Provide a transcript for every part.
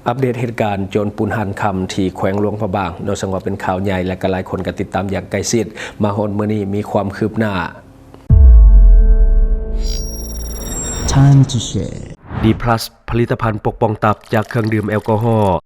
ອັບເດດເຫດການໂຈນປຸ້ນຮ້ານຄຳທີ່ແຂວງຫຼວງພະບາງເນາະ, ເຊິ່ງວ່າເປັນຂ່າວໃຫຍ່ ແລະ ກໍຫຼາຍຄົນກໍຕິດຕາມຢ່າງໃກ້ຊິດ. ມາຮອດມື້ນີ້ມີຄວາມຄືບໜ້າ. ດີພລັສ ຜະລິດຕະພັນປົກປ້ອງຕັບຈາກເຄື່ອງດື່ມແອລກໍຮໍ.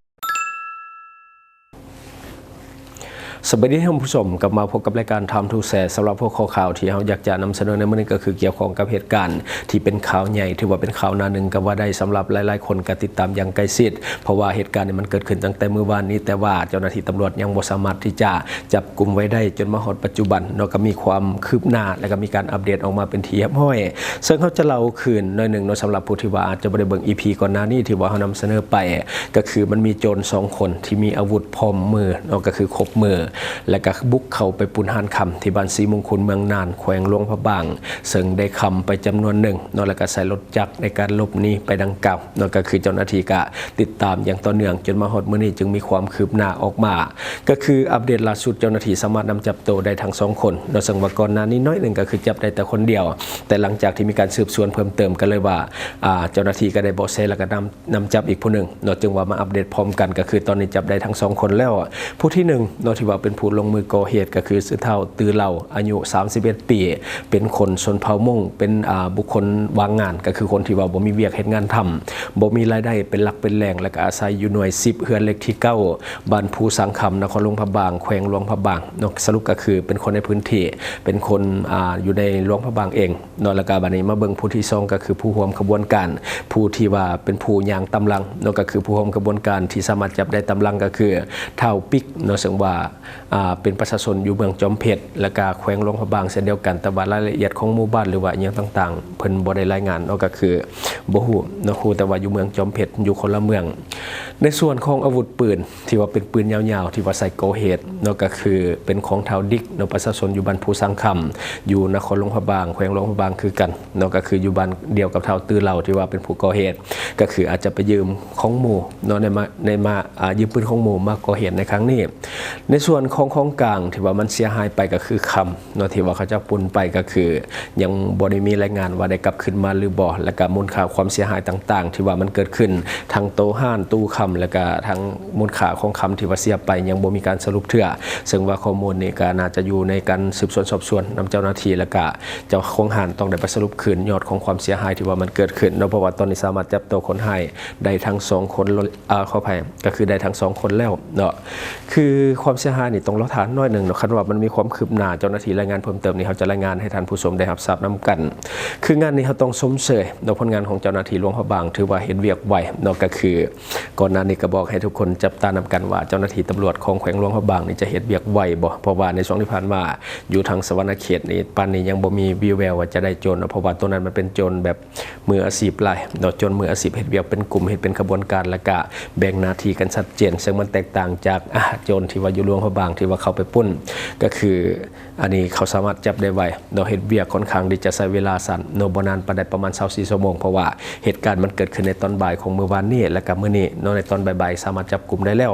ສະບາຍດີທ່ານຜູ້ຊົມ, ກັບມາພົບກັບລາຍການ Time to Share. ສຳລັບຫົວຂໍ້ຂ່າວທີ່ເຮົາຢາກຈະນຳສະເໜີໃນມື້ນີ້ ກໍຄືກ່ຽວຂ້ອງກັບເຫດການທີ່ເປັນຂ່າວໃຫຍ່, ຖືວ່າເປັນຂ່າວໜ້າໜຶ່ງກໍວ່າໄດ້ ສຳລັບຫຼາຍໆຄົນກໍຕິດຕາມຢ່າງໃກ້ຊິດ, ເພາະວ່າເຫດການນີ້ມັນເກີດຂຶ້ນຕັ້ງແຕ່ມື້ວານນີ້, ແຕ່ວ່າເຈົ້າໜ້າທີ່ຕຳຫຼວດຍັງບໍ່ສາມາດທີ່ຈະຈັບກຸມໄວ້ໄດ້ຈົນມາຮອດປັດຈຸບັນເນາະ, ກໍມີຄວາມຄືບໜ້າ ແລະ ກໍມີການອັບເດດອອກມາເປັນທີ່ຮຽບຮ້ອຍ. ເຊິ່ງເຮົາຈະເລົ່າຄືນໜ້ອຍໜຶ່ງເນາະ, ສຳລັບຜູ້ທີ່ວ່າອາດຈະບໍ່ໄດ້ເບິ່ງ ອີພີ ກ່ອນໜ້ານີ້ທີ່ວ່າເຮົານຳສະເໜີໄປ, ກໍຄືມັນມີໂຈນສອງຄົນທີ່ມີອາວຸດພ້ອມມືເນາະ, ກໍຄືຄົບມື ແລະ ກໍບຸກເຂົ້າໄປປຸ້ນຮ້ານຄຳທີ່ບ້ານສີມຸງຄຸນ ເມືອງນານ ແຂວງຫຼວງພະບາງ, ເຊິ່ງໄດ້ຄຳໄປຈຳນວນໜຶ່ງເນາະ, ແລະ ກໍໃຊ້ລົດຈັກໃນການຫຼົບໜີໄປດັ່ງກ່າວເນາະ. ກໍຄືເຈົ້າໜ້າທີ່ກໍຕິດຕາມຢ່າງຕໍ່ເນື່ອງຈົນມາຮອດມື້ນີ້ຈຶ່ງມີຄວາມຄືບໜ້າອອກມາ. ກໍຄືອັບເດດລ່າສຸດ ເຈົ້າໜ້າທີ່ສາມາດນຳຈັບໂຕໄດ້ທັງສອງຄົນເນາະ, ເຊິ່ງວ່າກ່ອນໜ້ານີ້ໜ້ອຍໜຶ່ງກໍຄືຈັບໄດ້ແຕ່ຄົນດຽວ, ແຕ່ຫຼັງຈາກທີ່ມີການສືບສວນເພີ່ມເຕີມ ກໍເລີຍວ່າ ອ່າ ເຈົ້າໜ້າທີ່ກໍໄດ້ເບາະແສ ແລ້ວກໍນຳ ນຳຈັບອີກຜູ້ໜຶ່ງເນາະ, ຈຶ່ງວ່າມາອັບເດດພ້ອມກັນ ກໍຄືຕອນນີ້ຈັບໄດ້ທັງສອງຄົນແລ້ວ. ຜູ້ທີໜຶ່ງເນາະ ທີ່ວ່າເປັນຜູ້ລົງມືກໍ່ເຫດ ກໍຄືຊື່ທ້າວ ຕື້ເຫຼົ່າ ອາຍຸສາມສິບເອັດປີ, ເປັນຄົນຊົນເຜົ່າມົ້ງ, ເປັນ ອ່າ ບຸກຄົນວ່າງງານ, ກໍຄືຄົນທີ່ວ່າບໍ່ມີວຽກເຮັດງານທຳ, ບໍ່ມີລາຍໄດ້ເປັນຫຼັກເປັນແຫຼ່ງ ແລ້ວກໍອາໄສຢູ່ໜ່ວຍສິບ ເຮືອນເລກທີເກົ້າ ບ້ານພູສັງຄຳ ນະຄອນຫຼວງພະບາງ ແຂວງຫຼວງພະບາງເນາະ. ສະຫຼຸບກໍຄືເປັນຄົນໃນພື້ນທີ່, ເປັນຄົນ ອ່າ ຢູ່ໃນຫຼວງພະບາງເອງ ເນາະ. ແລ້ວກະບາດນີ້ມາເບິ່ງຜູ້ທີສອງ ກໍຄືຜູ້ຮ່ວມຂະບວນການ, ຜູ້ທີ່ວ່າເປັນຜູ້ຍ່າງຕາມຫຼັງເນາະ, ກໍຄືຜູ້ຮ່ວມຂະບວນການທີ່ສາມາດຈັບໄດ້ຕາມຫຼັງ ກໍຄືທ້າວປິກເນາະ, ເຊິ່ງວ່າ ອ່າ ເປັນປະຊາຊົນຢູ່ເມືອງຈອມເພັດ ແລ້ວກະແຂວງຫຼວງພະບາງເຊັ່ນດຽວກັນ, ແຕ່ວ່າລາຍລະອຽດຂອງໝູ່ບ້ານ ຫຼືວ່າອີ່ຫຍັງຕ່າງໆ ເພິ່ນບໍ່ໄດ້ລາຍງານເນາະ, ກໍຄືບໍ່ຮູ້ເນາະ, ຮູ້ແຕ່ວ່າຢູ່ເມືອງຈອມເພັດ ຢູ່ຄົນລະເມືອງ. ໃນສ່ວນຂອງອາວຸດປືນ ທີ່ວ່າເປັນປືນຍາວໆ ທີ່ວ່າໃຊ້ກໍ່ເຫດເນາະ, ກໍຄືເປັນຂອງທ້າວດິກເນາະ, ປະຊາຊົນຢູ່ບ້ານພູສັງຄຳ ຢູ່ນະຄອນຫຼວງພະບາງ ແຂວງຫຼວງພະບາງຄືກັນເນາະ, ກໍຄືຢູ່ບ້ານດຽວກັບທ້າວຕື້ເຫຼົ່າ ທີ່ວ່າເປັນຜູ້ກໍ່ເຫດ, ກໍຄືອາດຈະໄປຢືມຂອງໝູ່ເນາະ, ໃນມາ ໃນມາ ອ່າ ຢືມປືນຂອງໝູ່ມາກໍ່ເຫດໃນຄັ້ງນີ້. ໃນສ່ວນຂອງຂອງກາງທີ່ວ່າມັນເສຍຫາຍໄປ ກໍຄືຄຳ ເນາະ ທີ່ວ່າເຂົາເຈົ້າປຸ້ນໄປ ກໍຄືຍັງບໍ່ໄດ້ມີລາຍງານວ່າໄດ້ກັບຄືນມາຫຼືບໍ່, ແລ້ວກະມູນຄ່າຄວາມເສຍຫາຍຕ່າງໆ ທີ່ວ່າມັນເກີດຂຶ້ນ ທັງໂຕຮ້ານ ຕູ້ຄຳ ແລ້ວກະທັງມູນຄ່າຂອງຄຳທີ່ວ່າເສຍໄປ ຍັງບໍ່ມີການສະຫຼຸບເທື່ອ, ເຊິ່ງວ່າຂໍ້ມູນນີ້ກະໜ້າຈະຢູ່ໃນການສືບສວນສອບສວນນຳເຈົ້າໜ້າທີ່ ແລ້ວກະເຈົ້າຂອງຮ້ານຕ້ອງໄດ້ໄປສະຫຼຸບຄືນຍອດຂອງຄວາມເສຍຫາຍທີ່ວ່າມັນເກີດຂຶ້ນເນາະ, ເພາະວ່າຕອນນີ້ສາມາດຈັບໂຕຄົນຮ້າຍໄດ້ທັງສອງຄົນ ເອີ ຂໍອະໄພ ກໍຄືໄດ້ທັງສອງຄົນແລ້ວເນາະ. ຄືຄວາມເສຍຫາຍນີ້ຕ້ອງລໍຖ້າໜ້ອຍໜຶ່ງເນາະ, ຄັນວ່າມັນມີຄວາມຄືບໜ້າ ເຈົ້າໜ້າທີ່ລາຍງານເພີ່ມເຕີມນີ້ ເຮົາຈະລາຍງານໃຫ້ທ່ານຜູ້ຊົມໄດ້ຮັບຊາບນຳກັນ. ຄືງານນີ້ເຮົາຕ້ອງຊົມເຊີຍເນາະ, ຜົນງານຂອງເຈົ້າໜ້າທີ່ຫຼວງພະບາງຖືວ່າເຮັດວຽກໄວເນາະ, ກໍຄືກ່ອນໜ້ານີ້ກໍບອກໃຫ້ທຸກຄົນຈັບຕານຳກັນວ່າ ເຈົ້າໜ້າທີ່ຕຳຫຼວດຂອງແຂວງຫຼວງພະບາງນີ້ຈະເຮັດວຽກໄວບໍ່, ເພາະວ່າໃນຊ່ວງທີ່ຜ່ານມາຢູ່ທາງສະຫວັນນະເຂດນີ້ ປານນີ້ຍັງບໍ່ມີວີ່ແວວວ່າຈະໄດ້ໂຈນເນາະ, ເພາະວ່າໂຕນັ້ນມັນເປັນໂຈນແບບ ມືອາຊີບຫຼາຍເນາະ, ໂຈນມືອາຊີບເຮັດວຽກເປັນກຸ່ມ ເຮັດເປັນຂະບວນການ ແລ້ວກະແບ່ງໜ້າທີ່ກັນຊັດເຈນ, ເຊິ່ງມັນແຕກຕ່າງຈາກ ອາ ໂຈນທີ່ວ່າຢູ່ຫຼວງພະບາງທີ່ວ່າເຂົ້າໄປປຸ້ນ, ກໍຄືອັນນີ້ເຂົາສາມາດຈັບໄດ້ໄວເນາະ, ເຮັດວຽກຂ້ອນຂ້າງທີ່ຈະໃຊ້ເວລາສັ້ນເນາະ, ບໍ່ນານປານໃດ ປະມານຊາວສີ່ຊົ່ວໂມງ, ເພາະວ່າເຫດການມັນເກີດຂຶ້ນໃນຕອນບ່າຍຂອງມື້ວານນີ້ ແລ້ວກະມື້ນີ້ເນາະ, ໃນຕອນບ່າຍໆສາມາດຈັບກຸມໄດ້ແລ້ວ.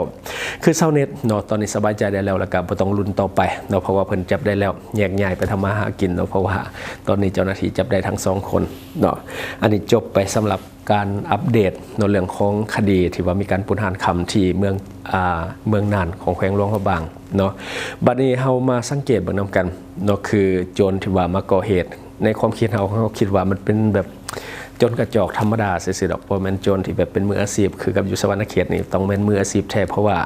ຄືຊາວເນັດເນາະ ຕອນນີ້ສະບາຍໃຈໄດ້ແລ້ວ, ແລ້ວກະບໍ່ຕ້ອງລຸ້ນຕໍ່ໄປເນາະ, ເພາະວ່າເພິ່ນຈັບໄດ້ແລ້ວ ແຍກຍ້າຍໄປທຳມາຫາກິນເນາະ, ເພາະວ່າຕອນນີ້ເຈົ້າໜ້າທີ່ຈັບໄດ້ທັງສອງຄົນເນາະ. ອັນນີ້ຈົບໄປສຳລັບການອັບເດດເນາະ ເລື່ອງຂອງຄະດີທີ່ວ່າມີການປຸ້ນຮ້ານຄຳທີ່ເມືອງ ອ່າ ເມືອງນານຂອງແຂວງຫຼວງພະບາງເນາະ. ບັດນີ້ເຮົາມາສັງເກດເບິ່ງນຳກັນເນາະ, ຄືໂຈນທີ່ວ່າມາກໍ່ເຫດ ໃນຄວາມຄິດເຮົາ ເຮົາຄິດວ່າມັນເປັນແບບ ໂຈນກະຈອກທຳມະດາຊື່ໆດອກ, ບໍ່ແມ່ນໂຈນທີ່ແບບເປັນມືອາຊີບ ຄືກັບຢູ່ສະຫວັນນະເຂດນີ້ ຕ້ອງແມ່ນມືອາຊີບແທ້, ເພາະວ່າ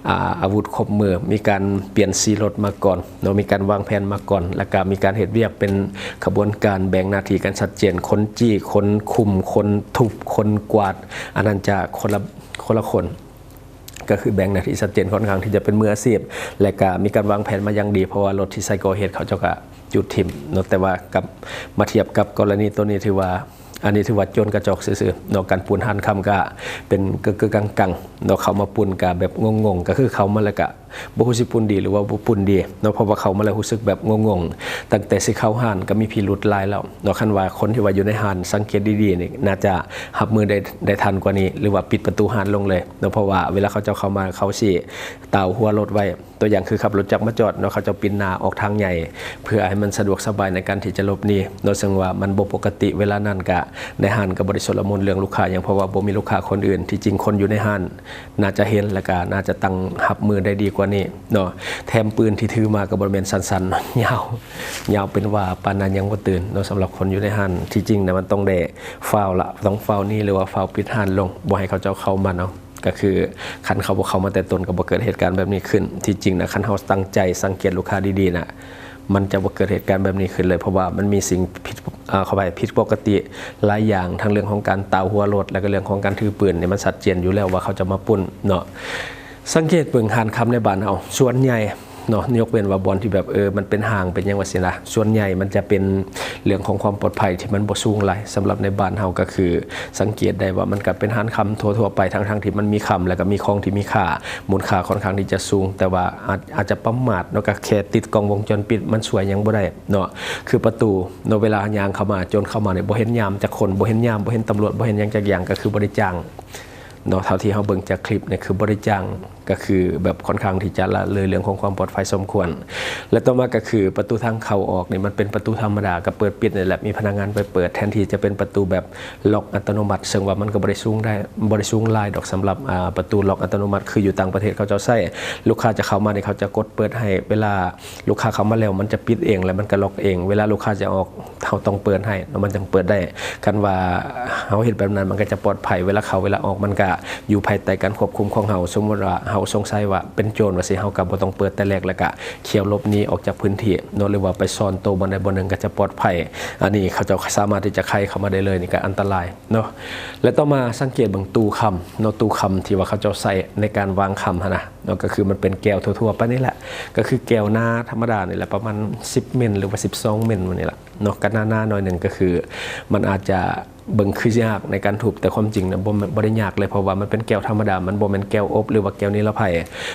ອາ ອາວຸດຄົບມື, ມີການປ່ຽນສີລົດມາກ່ອນເນາະ, ມີການວາງແຜນມາກ່ອນ, ແລ້ວກະມີການເຮັດວຽກເປັນຂະບວນການ, ແບ່ງໜ້າທີ່ກັນຊັດເຈນ, ຄົນຈີ້, ຄົນຄຸມ, ຄົນທຸບ, ຄົນກວາດ, ອັນນັ້ນຈະຄົນລະ ຄົນລະຄົນ. ກໍຄືແບ່ງໜ້າທີ່ຊັດເຈນ ຂ້ອນຂ້າງທີ່ຈະເປັນມືອາຊີບ ແລະກະມີການວາງແຜນມາຢ່າງດີ, ເພາະວ່າລົດທີ່ໃຊ້ກໍ່ເຫດເຂົາເຈົ້າກະຈຸດຖິ້ມເນາະ, ແຕ່ວ່າກັບ ມາທຽບກັບກໍລະນີໂຕນີ້ ຖືວ່າ ອັນນີ້ຖືວ່າໂຈນກະຈອກຊື່ໆເນາະ, ການປຸ້ນຮ້ານຄຳກະເປັນກຶກໆກັງໆເນາະ, ເຂົ້າມາປຸ້ນກະແບບງົງໆ ກໍຄືເຂົ້າມາແລ້ວກະ ບໍ່ຮູ້ຊິປຸ້ນດີ ຫຼືວ່າບໍ່ປຸ້ນດີເນາະ ເພາະວ່າເຂົ້າມາແລ້ວຮູ້ສຶກແບບງົງໆ ຕັ້ງແຕ່ຊິເຂົ້າຮ້ານກໍມີພິລຸດຫຼາຍແລ້ວເນາະ. ຄັນວ່າຄົນທີ່ວ່າຢູ່ໃນຮ້ານສັງເກດດີໆນີ້ ໜ້າຈະຮັບມືໄດ້ ໄດ້ທັນກວ່ານີ້ ຫຼືວ່າປິດປະຕູຮ້ານລົງເລີຍເນາະ ເພາະວ່າເວລາເຂົາເຈົ້າເຂົ້າມາ ເຂົາຊິຕ່າວຫົວລົດໄວ້. ຕົວຢ່າງຄືຂັບລົດຈັກມາຈອດເນາະ ເຂົາເຈົ້າປິ່ນໜ້າອອກທາງໃຫຍ່ ເພື່ອໃຫ້ມັນສະດວກສະບາຍໃນການທີ່ຈະຫຼົບໜີເນາະ. ເຊິ່ງວ່າມັນບໍ່ປົກກະຕິ ເວລານັ້ນກະໃນຮ້ານກໍບໍ່ໄດ້ຊົນລະມຸນເລື່ອງລູກຄ້າຫຍັງ ເພາະວ່າບໍ່ມີລູກຄ້າຄົນອື່ນ. ທີ່ຈິງຄົນຢູ່ໃນຮ້ານໜ້າຈະເຫັນ ແລະກະໜ້າຈະຕັ້ງຮັບມືໄດ້ດີກວ່ານີ້ເນາະ. ແຖມປືນທີ່ຖືມາກໍບໍ່ແມ່ນສັ້ນໆ ຍາວ ຍາວເປັນວ່າປານນັ້ນຍັງບໍ່ຕື່ນເນາະ. ສຳລັບຄົນຢູ່ໃນຮ້ານ ທີ່ຈິງນະ ມັນຕ້ອງໄດ້ຟ້າວລະ ຕ້ອງຟ້າວໜີ ຫຼືວ່າຟ້າວປິດຮ້ານລົງ ບໍ່ໃຫ້ເຂົາເຈົ້າເຂົ້າມາເນາະ. ກໍຄືຄັນເຂົາບໍ່ເຂົ້າມາແຕ່ຕົ້ນ ກໍບໍ່ເກີດເຫດການແບບນີ້ຂຶ້ນ. ທີ່ຈິງນະ ຄັນເຮົາຕັ້ງໃຈສັງເກດລູກຄ້າດີໆນະ ມັນຈະບໍ່ເກີດເຫດການແບບນີ້ຂຶ້ນເລີຍ ເພາະວ່າມັນມີສິ່ງຜິດ ເອີ ເຂົ້າໄປ ຜິດປົກກະຕິຫຼາຍຢ່າງ ທັງເລື່ອງຂອງການຕ່າວຫົວລົດ ແລະກະເລື່ອງຂອງການຖືປືນນີ້ ມັນຊັດເຈນຢູ່ແລ້ວວ່າເຂົາຈະມາປຸ້ນເນາະ. ສັງເກດເບິ່ງຮ້ານຄຳໃນບ້ານເຮົາ ສ່ວນໃຫຍ່ເນາະ ຍົກເວັ້ນວ່າບ່ອນທີ່ແບບ ເອີ ມັນເປັນຫ້າງເປັນຫຍັງວ່າຊີ້ນະ ສ່ວນໃຫຍ່ມັນຈະເປັນເລື່ອງຂອງຄວາມປອດໄພທີ່ມັນບໍ່ສູງຫຼາຍ. ສຳລັບໃນບ້ານເຮົາກໍຄື ສັງເກດໄດ້ວ່າມັນກໍເປັນຮ້ານຄຳທົ່ວໆໄປ ທັງໆທີ່ມັນມີຄຳ ແລ້ວກໍມີຂອງທີ່ມີຄ່າ ມູນຄ່າຄ່ອນຂ້າງທີ່ຈະສູງ ແຕ່ວ່າອາດ ອາດຈະປະໝາດເນາະ ກໍແຄ່ຕິດກ້ອງວົງຈອນປິດ ມັນຊ່ວຍຫຍັງບໍ່ໄດ້ເນາະ. ຄືປະຕູເນາະ ເວລາຍ່າງເຂົ້າມາ ໂຈນເຂົ້າມານີ້ ບໍ່ເຫັນຍາມຈັກຄົນ ບໍ່ເຫັນຍາມ ບໍ່ເຫັນຕຳຫຼວດ ບໍ່ເຫັນຫຍັງຈັກຢ່າງ ກໍຄືບໍ່ໄດ້ຈ້າງເນາະ. ເທົ່າທີ່ເຮົາເບິ່ງຈາກຄລິບນີ້ ຄືບໍ່ໄດ້ຈ້າງ ກໍຄືແບບຄ່ອນຂ້າງທີ່ຈະລະເລີຍເລື່ອງຂອງຄວາມປອດໄພສົມຄວນ. ແລະຕໍ່ມາກໍຄືປະຕູທາງເຂົ້າອອກນີ້ ມັນເປັນປະຕູທຳມະດາ ກໍເປີດປິດນີ້ແຫຼະ ມີພະນັກງານໄປເປີດ ແທນທີ່ຈະເປັນປະຕູແບບ ລັອກອັດຕະໂນມັດ ເຊິ່ງວ່າມັນກໍບໍ່ໄດ້ສູງໄດ້ ບໍ່ໄດ້ສູງຫຼາຍດອກ ສຳລັບ ອາ ປະຕູລັອກອັດຕະໂນມັດ ຄືຢູ່ຕ່າງປະເທດເຂົາເຈົ້າໃຊ້ ລູກຄ້າຈະເຂົ້າມານີ້ ເຂົາຈະກົດເປີດໃຫ້ ເວລາລູກຄ້າເຂົ້າມາແລ້ວ ມັນຈະປິດເອງ ແລ້ວມັນກໍລັອກເອງ ເວລາລູກຄ້າຈະອອກ ເຮົາຕ້ອງເປີດໃຫ້ ແລ້ວມັນຈັ່ງເປີດໄດ້. ຄັນວ່າເຮົາເຮັດແບບນັ້ນ ມັນກໍຈະປອດໄພ ເວລາເຂົ້າເວລາອອກ ມັນກໍຢູ່ພາຍໃຕ້ການຄວບຄຸມຂອງເຮົາ. ສົມມຸດວ່າເຮົາສົງໄສວ່າເປັນໂຈນວ່າຊີ້ ເຮົາກໍບໍ່ຕ້ອງເປີດແຕ່ແລກ ແລ້ວກໍຂ້ຽວຫຼົບໜີອອກຈາກພື້ນທີ່ເນາະ ຫຼືວ່າໄປຊ່ອນໂຕບ່ອນໃດບ່ອນໜຶ່ງ ກໍຈະປອດໄພ. ອັນນີ້ເຂົາເຈົ້າສາມາດທີ່ຈະໄຂເຂົ້າມາໄດ້ເລີຍ ນີ້ກໍອັນຕະລາຍ ເນາະ. ແລະຕໍ່ມາສັງເກດເບິ່ງຕູ້ຄຳເນາະ ຕູ້ຄຳທີ່ວ່າເຂົາເຈົ້າໃຊ້ໃນການວາງຄຳຫັ້ນນະເນາະ ກໍຄືມັນເປັນແກ້ວທົ່ວໆໄປນີ້ແຫຼະ ກໍຄືແກ້ວໜາທຳມະດານີ້ແຫຼະ ປະມານສິບມິນ ຫຼືວ່າສິບສອງມິນນີ້ແຫຼະເນາະ ກໍໜາໆໜ້ອຍໜຶ່ງ. ກໍຄືມັນອາດຈະເບິ່ງຄືຍາກໃນການທຸບ ແຕ່ຄວາມຈິງນະ ບໍ່ ບໍ່ໄດ້ຍາກເລີຍ ເພາະວ່າມັນເປັນແກ້ວທຳມະດາ ມັນບໍ່ແມ່ນແກ້ວອົບ ຫຼືວ່າແກ້ວນິລະໄພ.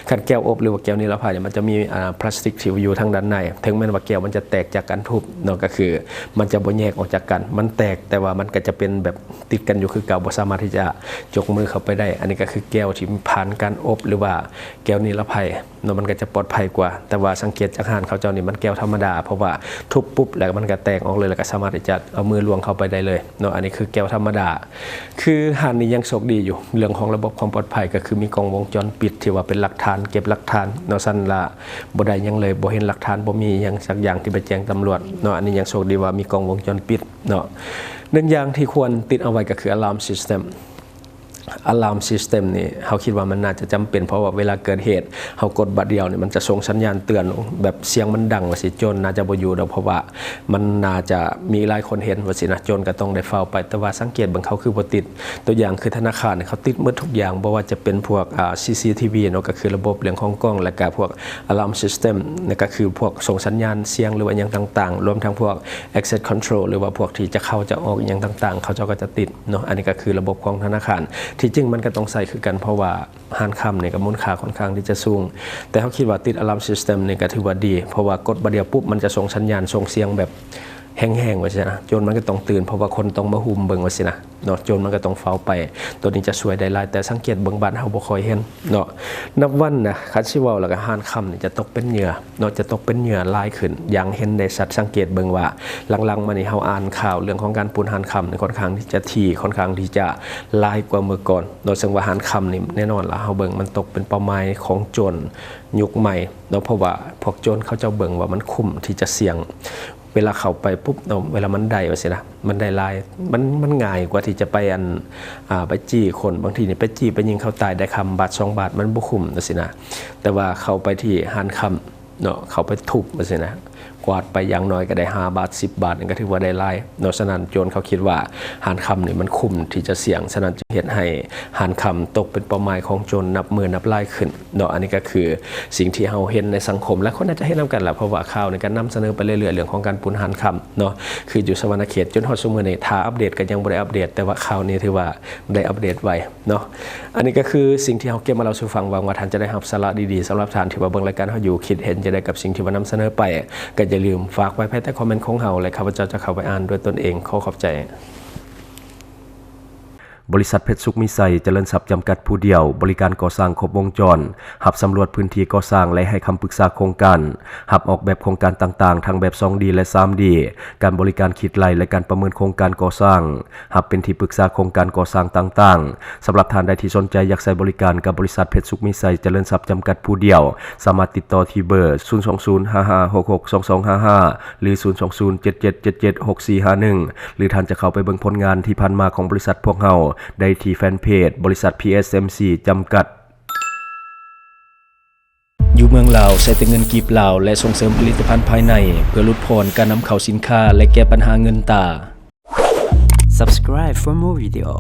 ຄັນແກ້ວອົບ ຫຼືວ່າແກ້ວນິລະໄພນີ້ ມັນຈະມີ ອາ ພລາສຕິກທີ່ຢູ່ທາງດ້ານໃນ ເຖິງແມ່ນວ່າແກ້ວມັນຈະແຕກຈາກການທຸບເນາະ ກໍຄືມັນຈະບໍ່ແຍກອອກຈາກກັນ ມັນແຕກ ແຕ່ວ່າມັນກໍຈະເປັນແບບ ຕິດກັນຢູ່ຄືເກົ່າ ບໍ່ສາມາດທີ່ຈະຈົກມືເຂົ້າໄປໄດ້. ອັນນີ້ກໍຄືແກ້ວທີ່ຜ່ານການອົບ ຫຼືວ່າແກ້ວນິລະໄພເນາະ ມັນກໍຈະປອດໄພກວ່າ. ແຕ່ວ່າສັງເກດຈາກຮ້ານເຂົາເຈົ້ານີ້ ມັນແກ້ວທຳມະດາ ເພາະວ່າທຸບປຸບແລ້ວມັນກໍແຕກອອກເລີຍ ແລ້ວກໍສາມາດທີ່ຈະເອົາມືລວງເຂົ້າໄປໄດ້ເລີຍເນາະ. ອັນນີ້ຄືແກ້ວທຳມະດາ. ຄືຮ້ານນີ້ຍັງໂຊກດີຢູ່ເລື່ອງຂອງລະບົບຄວາມປອດໄພ ກໍຄືມີກ້ອງວົງຈອນປິດທີ່ວ່າເປັນຫຼັກຖານ ເກັບຫຼັກຖານເນາະ. ຊັ້ນລະບໍ່ໄດ້ຫຍັງເລີຍ ບໍ່ເຫັນຫຼັກຖານ ບໍ່ມີຫຍັງສັກຢ່າງທີ່ໄປແຈ້ງຕຳຫຼວດເນາະ. ອັນນີ້ຍັງໂຊກດີວ່າມີກ້ອງວົງຈອນປິດ ເນາະ. ໜຶ່ງຢ່າງທີ່ຄວນຕິດເອົາໄວ້ກໍຄື alarm system. Alarm system ນີ້ ເຮົາຄິດວ່າມັນໜ້າຈະຈຳເປັນ ເພາະວ່າເວລາເກີດເຫດ ເຮົາກົດບາດດຽວນີ້ ມັນຈະສົ່ງສັນຍານເຕືອນ ແບບສຽງມັນດັງວ່າຊີ້ ໂຈນໜ້າຈະບໍ່ຢູ່ດອກ ເພາະວ່າມັນໜ້າຈະມີຫຼາຍຄົນເຫັນວ່າຊີ້ນະ ໂຈນກໍຕ້ອງໄດ້ຟ້າວໄປ. ແຕ່ວ່າສັງເກດເບິ່ງ ເຂົາຄືບໍ່ຕິດ. ຕົວຢ່າງຄືທະນາຄານນີ້ ເຂົາຕິດໝົດທຸກຢ່າງ ບໍ່ວ່າຈະເປັນພວກ ອາ ຊີຊີທີວີເນາະ ກໍຄືລະບົບເລື່ອງຂອງກ້ອງ ແລ້ວກໍພວກ alarm system ນັ້ນກໍຄືພວກສົ່ງສັນຍານສຽງ ຫຼືວ່າຫຍັງຕ່າງໆ ລວມທັງພວກ access control ຫຼືວ່າພວກທີ່ຈະເຂົ້າຈະອອກຫຍັງຕ່າງໆ ເຂົາເຈົ້າກໍຈະຕິດເນາະ. ອັນນີ້ກໍຄືລະບົບຂອງທະນາຄານ ທີ່ຈິງມັນກໍຕ້ອງໃຊ້ຄືກັນ ເພາະວ່າຮ້ານຄຳນີ້ກໍມູນຄ່າຄ່ອນຂ້າງທີ່ຈະສູງ. ແຕ່ເຮົາຄິດວ່າຕິດ alarm system ນີ້ກໍຖືວ່າດີ ເພາະວ່າກົດບາດດຽວປຸບ ມັນຈະສົ່ງສັນຍານ ສົ່ງສຽງແບບແຮງໆ ວ່າຊີ້ນະ ໂຈນມັນກໍຕ້ອງຕື່ນ ເພາະວ່າຄົນຕ້ອງມາຫຸ້ມເບິ່ງວ່າຊີ້ນະ ເນາະ ໂຈນມັນກໍຕ້ອງຟ້າວໄປ. ໂຕນີ້ຈະຊ່ວຍໄດ້ຫຼາຍ ແຕ່ສັງເກດເບິ່ງບ້ານເຮົາບໍ່ຄ່ອຍເຫັນເນາະ. ນັບວັນນະ ຄັນຊິເວົ້າແລ້ວກໍຮ້ານຄຳນີ້ຈະຕົກເປັນເຫຍື່ອເນາະ ຈະຕົກເປັນເຫຍື່ອຫຼາຍຂຶ້ນ ຢ່າງເຫັນໄດ້ຊັດ. ສັງເກດເບິ່ງວ່າຫຼັງໆມານີ້ ເຮົາອ່ານຂ່າວເລື່ອງຂອງການປຸ້ນຮ້ານຄຳນີ້ ຄ່ອນຂ້າງທີ່ຈະຖີ່ ຄ່ອນຂ້າງທີ່ຈະຫຼາຍກວ່າເມື່ອກ່ອນເນາະ. ເຊິ່ງວ່າຮ້ານຄຳນີ້ ແນ່ນອນລະ ເຮົາເບິ່ງມັນຕົກເປັນເປົ້າໝາຍຂອງໂຈນຍຸກໃໝ່ເນາະ ເພາະວ່າພວກໂຈນເຂົາເຈົ້າເບິ່ງວ່າມັນຄຸ້ມທີ່ຈະສ່ຽງ ເວລາເຂົ້າໄປປຸບເນາະ ເວລາມັນໄດ້ວ່າຊີ້ນະ ມັນໄດ້ຫຼາຍ ມັນ ມັນງ່າຍກວ່າທີ່ຈະໄປ ອັນ ອາ ໄປຈີ້ຄົນ. ບາງທີນີ້ໄປຈີ້ໄປຍິງເຂົາຕາຍ ໄດ້ຄຳບາດສອງບາດ ມັນບໍ່ຄຸ້ມວ່າຊີ້ນະ. ແຕ່ວ່ວ່າເຂົ້າໄປທີ່ຮ້ານຄຳເນາະ ເຂົ້າໄປທຸບວ່າຊີ້ນະ ກວາດໄປຢ່າງໜ້ອຍກໍໄດ້ຫ້າບາດ ສິບບາດ ນັ້ນກໍຖືວ່າໄດ້ຫຼາຍເນາະ. ສະນັ້ນໂຈນເຂົາຄິດວ່າຮ້ານຄຳນີ້ມັນຄຸ້ມທີ່ຈະສ່ຽງ, ສະນັ້ນຈຶ່ງເຮັດໃຫ້ຮ້ານຄຳຕົກເປັນເປົ້າໝາຍຂອງໂຈນນັບມື້ນັບຫຼາຍຂຶ້ນເນາະ. ອັນນີ້ກໍຄືສິ່ງທີ່ເຮົາເຫັນໃນສັງຄົມ ແລະ ຄົນໜ້າຈະເຫັນນຳກັນລະ ເພາະວ່າຂ່າວນີ້ກໍນຳສະເໜີໄປເລື້ອຍໆ ເລື່ອງຂອງການປຸ້ນຮ້ານຄຳເນາະ. ຄືຢູ່ສະຫວັນນະເຂດ ຈົນຮອດຊຸມມື້ນີ້ ຖ້າອັບເດດກໍຍັງບໍ່ໄດ້ອັບເດດ, ແຕ່ວ່າຂ່າວນີ້ຖືວ່າໄດ້ອັບເດດໄວເນາະ. ອັນນີ້ກໍຄືສິ່ງທີ່ເຮົາເກັບມາເລົ່າສູ່ຟັງ. ຫວັງວ່າທ່ານຈະໄດ້ຮັບສາລະດີໆ. ສຳລັບທ່ານທີ່ວ່າເບິ່ງລາຍການເຮົາຢູ່ ຄິດເຫັນຈັ່ງໃດກັບສິ່ງທີ່ວ່ານຳສະເໜີໄປ ກໍຢ່າລືມຝາກໄວ້ພາຍໃຕ້ຄອມເມັນຂອງເຮົາ ແລະ ຂ້າພະເຈົ້າຈະເຂົ້າໄປອ່ານດ້ວຍຕົນເອງ. ຂໍຂອບໃຈ. ບໍລິສັດເພັດສຸກມີໄຊ ຈະເລີນຊັບ ຈຳກັດຜູ້ດຽວ ບໍລິການກໍ່ສ້າງຄົບວົງຈອນ, ຮັບສຳຫຼວດພື້ນທີ່ກໍ່ສ້າງ ແລະ ໃຫ້ຄຳປຶກສາໂຄງການ, ຮັບອອກແບບໂຄງການຕ່າງໆ ທັງແບບສອງດີ ແລະ ສາມດີ, ການບໍລິການຄິດໄລ່ ແລະ ການປະເມີນໂຄງການກໍ່ສ້າງ, ຮັບເປັນທີ່ປຶກສາໂຄງການກໍ່ສ້າງຕ່າງໆ. ສຳລັບທ່ານໃດທີ່ສົນໃຈຢາກໃຊ້ບໍລິການກັບບໍລິສັດເພັດສຸກມີໄຊ ຈະເລີນຊັບ ຈຳກັດຜູ້ດຽວ, ສາມາດຕິດຕໍ່ທີ່ເບີ ສູນສອງສູນ ຫ້າຫ້າຫົກຫົກ ສອງສອງຫ້າຫ້າ ຫຼື ສູນສອງສູນ ເຈັດເຈັດເຈັດເຈັດ ຫົກສີ່ຫ້າໜຶ່ງ ຫຼື ທ່ານຈະເຂົ້າໄປເບິ່ງຜົນງານທີ່ຜ່ານມາຂອງບໍລິສັດພວກເຮົາໄດ້ທີ່ແຟນເພຈ ບໍລິສັດ ພີເອັສເອັມຊີ ຈຳກັດ. ຢູ່ເມືອງລາວ ໃຊ້ແຕ່ເງິນກີບລາວ ແລະ ສົ່ງເສີມຜະລິດຕະພັນພາຍໃນ ເພື່ອຫຼຸດຜ່ອນການນຳເຂົ້າສິນຄ້າ ແລະ ແກ້ບັນຫາເງິນຕາ. Subscribe for more video.